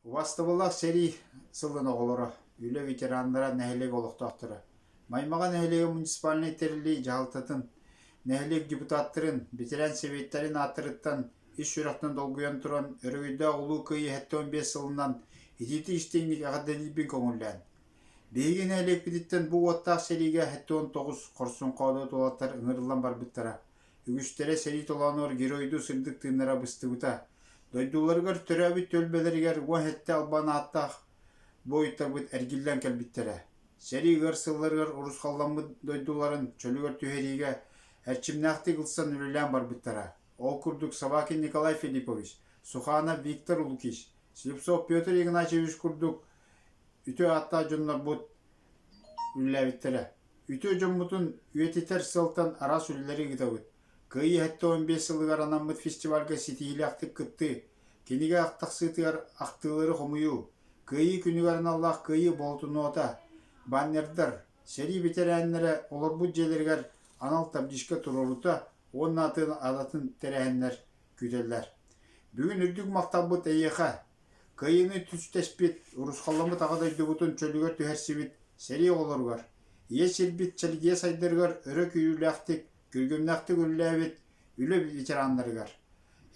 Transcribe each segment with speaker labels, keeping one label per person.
Speaker 1: Убастабыллаах сэрии сылын оҕолоро, үлэ ветераннара, нэһилиэк олохтоохторо! Маймаҕа нэһилиэгэ муниципальнай тэриллии дьаһалтатын, нэһилиэк депутаттарын, ветеран сэбиэттэрин ааттарыттан ис сүрэхтэн долгуйан туран, Өрөгөйдөөх Улуу Кыайыы 75 сылынан итиитик-истиҥник эҕэрдэлиирбин көҥүллээн. Биһиги нэһилиэкпититтэн бу уоттаах сэриигэ 79 хорсун хоодуот уолаттар ыҥырыллан барбыттара. Үгүстэрэ сэрии толоонугар геройдуу сырдык тыыннара быстыбыта. Дойдуларыгар төрөөбүт түөлбэлэригэр 17 албан ааттаах буойуттарбыт эргиллэн кэлбиттэрэ. Сэрии ыар сылларыгар урусхалламмыт дойдуларын чөлүгэр түһэриигэ эрчимнээхтик ылсан үлэлээн барбыттара. Ол курдук Собакин Николай Филиппович, Суханов Виктор Лукич, Слепцов Петр Игнатьевич курдук үтүө ааттаах дьоннорбут үлэлээбиттэрэ. Үтүө дьоммутун үйэтитэр сыалтан араас үлэлэри ыытабыт. Кыайыы 75 сылыгар анаммыт фестивальга ситиһиилээхтик кыттыы, кинигэ тахсыытыгар ахтыылары хомуйуу, Кыайыы күнүгэр аналлаах Кыайыы болотунуота, баннердар, сэрии бэтэрээннэрэ олорбут дьиэлэригэр анал табличка туруоруута уонна атын атын тэрээһиннэр күүтэллэр. Бүгүн үрдүк махталбыт эйиэхэ, Кыайыыны түстэспит, урусхалламмыт Аҕа дойдубутун чөлүгэр түһэрсибит сэрии оҕолоругар, Ийэ сирбит чэлгийэ сайдарыгар өрө күүрүүлээхтик, күргүөмнээхтик үлэлээбит үлэ ветераннарыгар,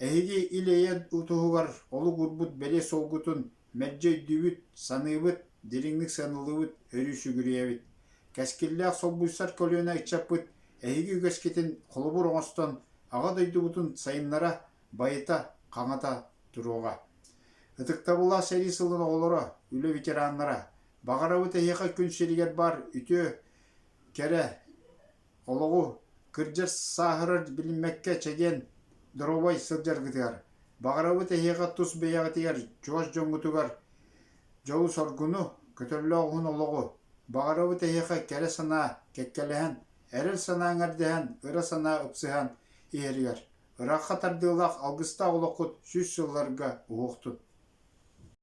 Speaker 1: эһиги ил-эйэ туһугар олук уурбут бэлиэ суолгутун мэлдьи өйдүүбүт, саныыбыт, дириҥник сыаналыыбыт, өрүү сүгүрүйэбит. Кэскиллээх солбуйсар көлүөнэ ыччаппыт эһиги үгэскитин холобур оҥостон Аҕа дойдубутун сайыннара, байыта, хаҥата туруоҕа. Ытыктабыллаах сэрии сылын оҕолоро, үлэ ветераннара, баҕарабыт эһиэхэ күн сиригэр баар үтүө, кэрэ олоҕу, кырдьар сааһырар билиммэккэ чэгиэн, доруобай сылдьаргытыгар, баҕарабыт эһиэхэ тус бэйэҕитигэр, чугас дьоҥҥутугар дьолу-соргуну, көтөллөөх уһун олоҕу, баҕарабыт эһиэхэ кэрэ санаа кэккэлэһэн, эрэл санаа эҥэрдэһэн, ыра санаа ыпсыһан иһэригэр. Ыраахха тардыылаах алгыстаах олоххут сүүс сылларга уһуохтун.